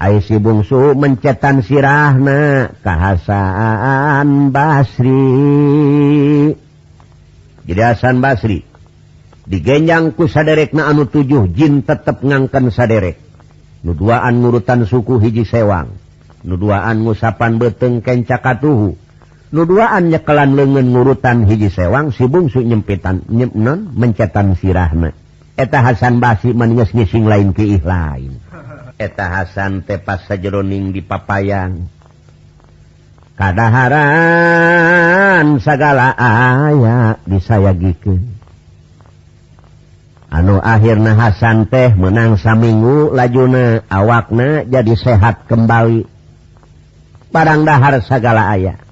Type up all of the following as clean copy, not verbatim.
Ai si bungsu mencetan sirahna ka Hasan Basri. Jadi Hasan Basri digenjang ku saderekna anu 7 jin tetep ngangken saderek. Nu duaan ngurutan suku hiji sewang, nu duaan ngusapan beuteung kenca katuhu, nu duaan nyekelan leungeun ngurutan hiji sewang, si bungsu nyempitan non mencetan sirahna. Eta Hasan Basri mah geus ngising lain kiih lain. Eta Hasan teh pas sajeroning di papayang kadaharan sagala aya disayagikeun. Anu akhirna Hasan teh menang saminggu lajuna awakna jadi sehat kembali. Barang dahar sagala aya.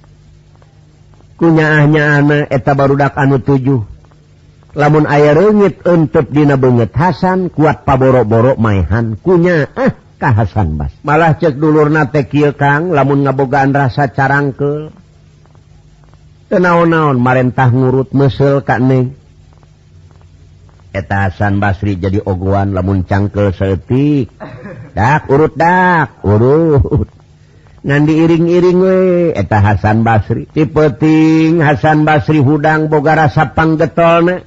Kunyaah-nyaahna eta barudak anu 7. Lamun aya reungit eunteup dina beungeut Hasan kuat paboro-boro maehan kunyaah ka Hasan Basri. Malah cek dulurna teh kieu Kang, lamun ngabogaan rasa carangkeul teu naon-naon marentah ngurut meuseul ka neng. Eta Hasan Basri jadi ogoan lamun cangkeul saeutik. Dak urut dak urut. Ngan diiring-iring we eta Hasan Basri. Ti peuting Hasan Basri hudang boga rasa panggetolna.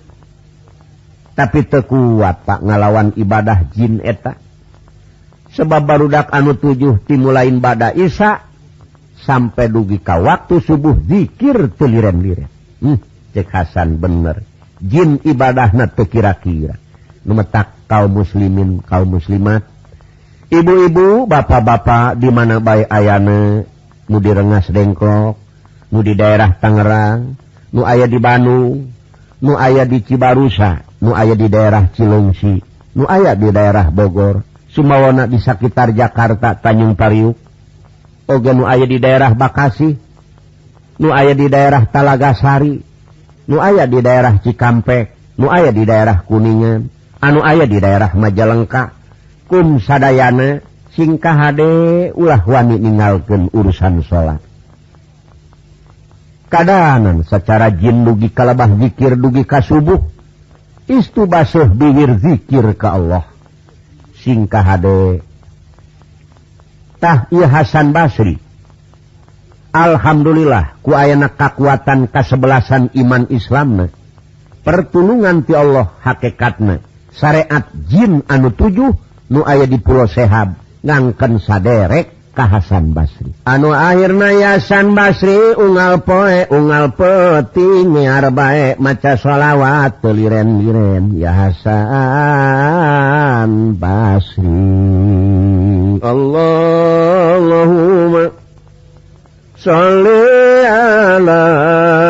Tapi teu kuat Pak ngalawan ibadah jin eta. Sebab barudak anu 7 timulain bada Isya sampai dugi ka waktu subuh zikir teu liren-liren. Cek Hasan bener. Jin ibadahna teu kira-kira. Nu metak kaum muslimin, kaum muslimat, ibu-ibu, bapak-bapak di mana bae ayana, nu di Rengas Dengklok, nu di daerah Tangerang, nu aya di Bandung, nu aya di Cibarusa, nu aya di daerah Cileungsi, nu aya di daerah Bogor, sumawana di sakitar Jakarta, Tanjung Priuk, oge nu aya di daerah Bekasi, nu aya di daerah Talagasari, nu aya di daerah Cikampek, nu aya di daerah Kuningan, anu aya di daerah Majalengka, kum sadayana sing kahade ulah wani ninggalkeun urusan salat. Kadanan secara jin dugi kalabah zikir dugi ka subuh, istu basuh bibir zikir ka Allah. Sing kahade. Tah ieu Hasan Basri. Alhamdulillah ku ayana kakuatan kasebelasan iman Islamna. Pertulungan ti Allah hakikatna. Syariat jin anu 7 nu aya di Pulau Sehab ngangken saderek ka Hasan Basri. Anu akhirna Hasan Basri unggal poe unggal peuting nyiar bae maca sholawat teu liren-liren ya Hasan Basri. Allahumma sholli ala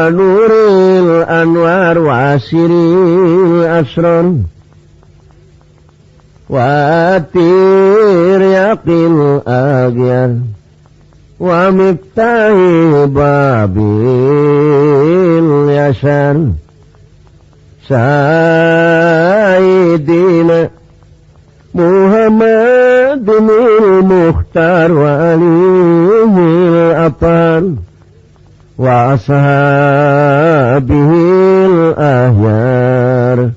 nuril anwar wa siril asrar wa tiryaqil agyar wa miftahi babil yasar sayyidina Muhammadin al-Mukhtar wa alihi al-apar wa ashabihi al-ahyar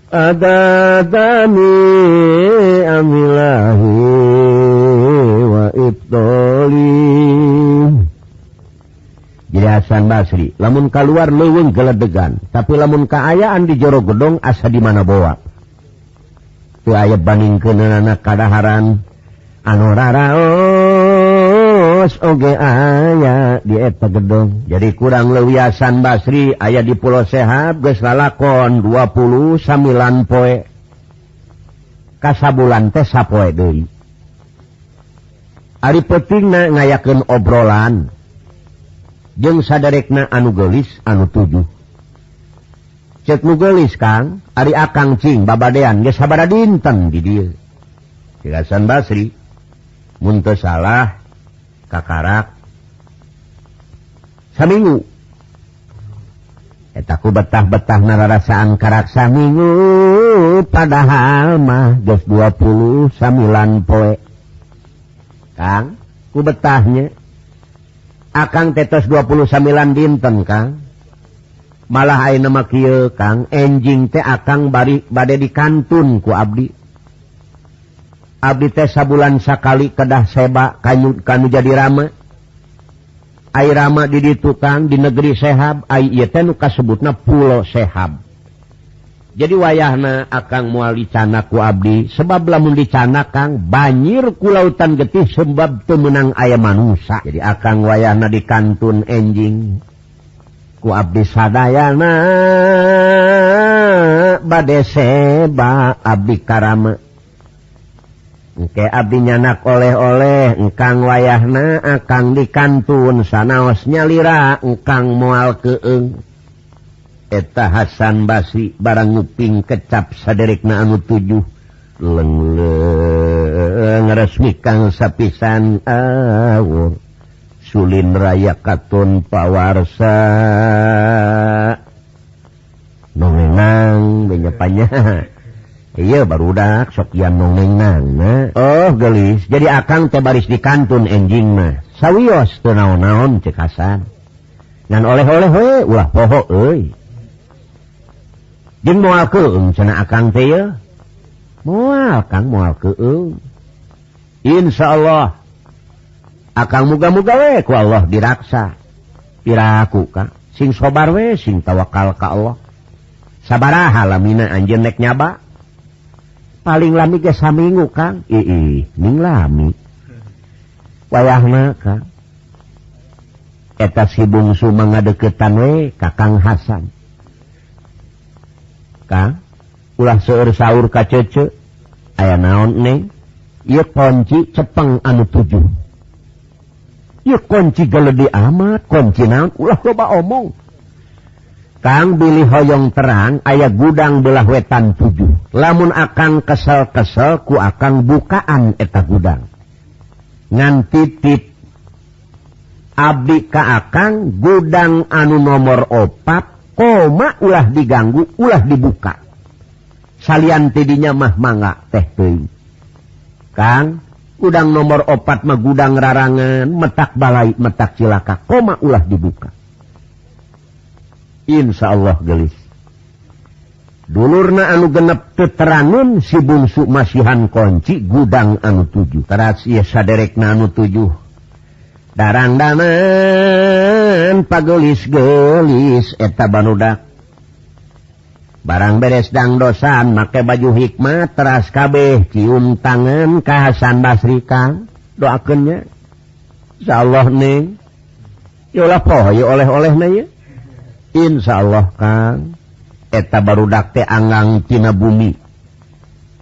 adadami amilahi wa ibtali. Jadi Hasan Basri lamun kaluar leuweung geledegan, tapi lamun kaayaan di jero gedong asa di mana boa. Teu aya bandingkeunana kadaharan anu raraos oge aya di eta gedong. Jadi kurang leuwih Hasan Basri aya di Pulau Sehab geus lalakon 29 poe. Kasabulan teh sapoe deui. Ari peutingna ngayakeun obrolan jeung sadarekna anu geulis anu 7. Cek nu geulis Kang, ari akang cing babadean geus sabaraha dinten di dieu. Cek Hasan Basri mun teu salah kakarak saminggu. Eta ku betah-betah nararasaan karak saminggu padahal mah geus 29 poe. Kang, ku betahnya akang tetos 29 dinten Kang. Malah ayeuna mah kieu Kang, enjing teh akang bari bade dikantun ku abdi. Abdi teh sabulan sakali kedah seba kanu jadi rama. Ai rama di ditu Kang di negeri Sehab, ai ieu teh nu kasebutna Pulo Sehab. Jadi wayahna akang moal dicanak ku abdi, sebab lamun dicanak Kang banjir ku lautan getih sebab teu meunang aya manusa. Jadi akang wayahna di kantun enjing ku abdi sadayana bade seba abdi karama. Engke abdi nyanak oleh-oleh engkang wayahna akang di kantun sanaos nyalira engkang moal keung. Eta Hasan Basri barang nguping kecap saderekna anu 7 lengleng resmi kang sapisan awur sulin raya katun pawarsa nongenang benyepanya. Iya barudak sok yan nongenang na. Oh gelis jadi akang teh baris di kantun enjing mah sawios teu naon-naon cek Hasan ngan oleh-oleh we ulah poho euy. Jeung moal keung cenah akang teh ye. Moal Kang moal keung. Insyaallah akang muga-muga we ku Allah diraksa. Piraku Kang sing sabar we sing tawakal ka Allah. Sabaraha lamina anjeun nek nyaba? Paling lami ge saminggu Kang. Ih, ning lami. Wayahna Kang. Eta si bungsu mangadeukeutan we ka Kang Hasan. Kang, ulah seueur saur ka cece. Aya naon neng? Ieu kunci cepeng anu 7. Ieu kunci geledi amat, kunci naon ulah loba omong. Kang bilih hoyong terang aya gudang belah wetan 7. Lamun akang kesel-kesel ku akang bukaan eta gudang. Ngan titip abdi ka akang gudang anu nomor 4 koma ulah diganggu, ulah dibuka. Salian tidinya mah mangga teh teuing. Kang, gudang nomor 4 mah gudang rarangan, metak balai, metak cilaka, koma ulah dibuka. Insyaallah gelis. Dulurna anu genep teterangun si bungsu masihan kunci gudang anu 7. Teras ieu saderekna anu 7. Darangdanan pagelis-gelis eta barudak. Barang beres dangdosan make baju hikmat teras kabeh cium tangan ka Hasan Basri Kang. Doakeun nya. Insyaallah ning. Yolah poho ye oleh-olehna ye. Insyaallah Kang. Eta barudak teh anggang tina bumi.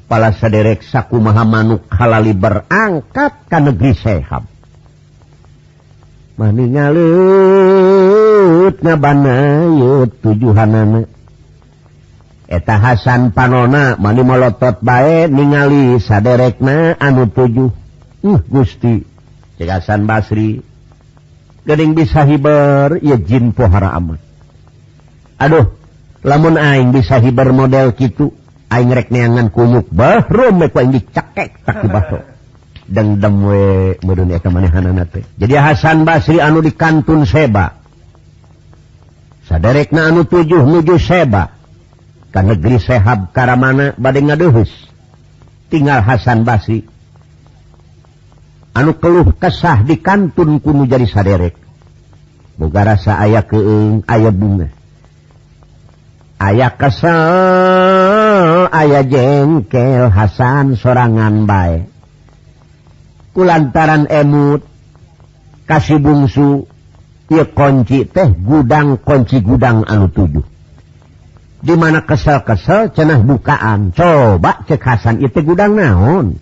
Pala saderek sakumaha manuk halali berangkat ka negeri Sehab. Mani ngaleut ngabanayut tujuhanana. Eta Hasan panona mani molotot bae ningali saderekna anu 7. Gusti cek Hasan Basri geuning bisa hiber ieu jin pohara amat. Aduh, lamun aing bisa hiber model kitu, aing rek neangan kuyuk bahrum we ku aing dicekek tak di bahro. Dengdem we meureun eta manehanana teh. Jadi Hasan Basri anu di kantun Seba. Saderekna anu 7 nuju Seba. Ka negeri Sehab karamana bade ngadeuheus. Tinggal Hasan Basri anu keluh kesah di kantun ku nu jadi saderek. Boga rasa aya keung, aya bunga. Aya kesel, aya jengkel Hasan sorangan bae. Kulantaran emut kasih bungsu ieu kunci teh gudang kunci gudang anu 7. Di mana kesel-kesel cenah bukaan. Coba cek Hasan ieu teh gudang naon?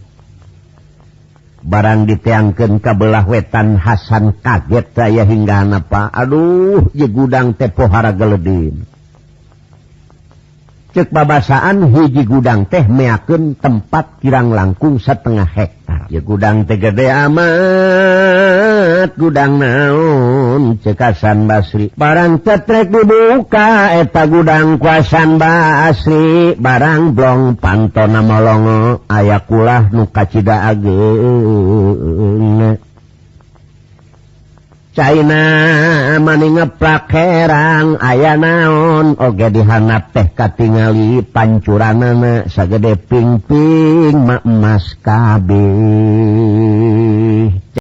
Barang diteangkeun ka belah wetan Hasan kaget saya hingga napa. Aduh, ieu gudang teh pohara geledin. Cek babasaan hiji gudang teh meakeun tempat kirang langkung setengah hektar. Ya gudang teh gede amat, gudang naon cek Hasan Basri. Barang cetrek dibuka eta gudang ku Hasan Basri, barang blong pantona molongo aya kulah nu kacida ageung. Caina mani ngeplak herang aya naon oge dihanap teh katingali pancuranana sagede pingping ma emas kabeh.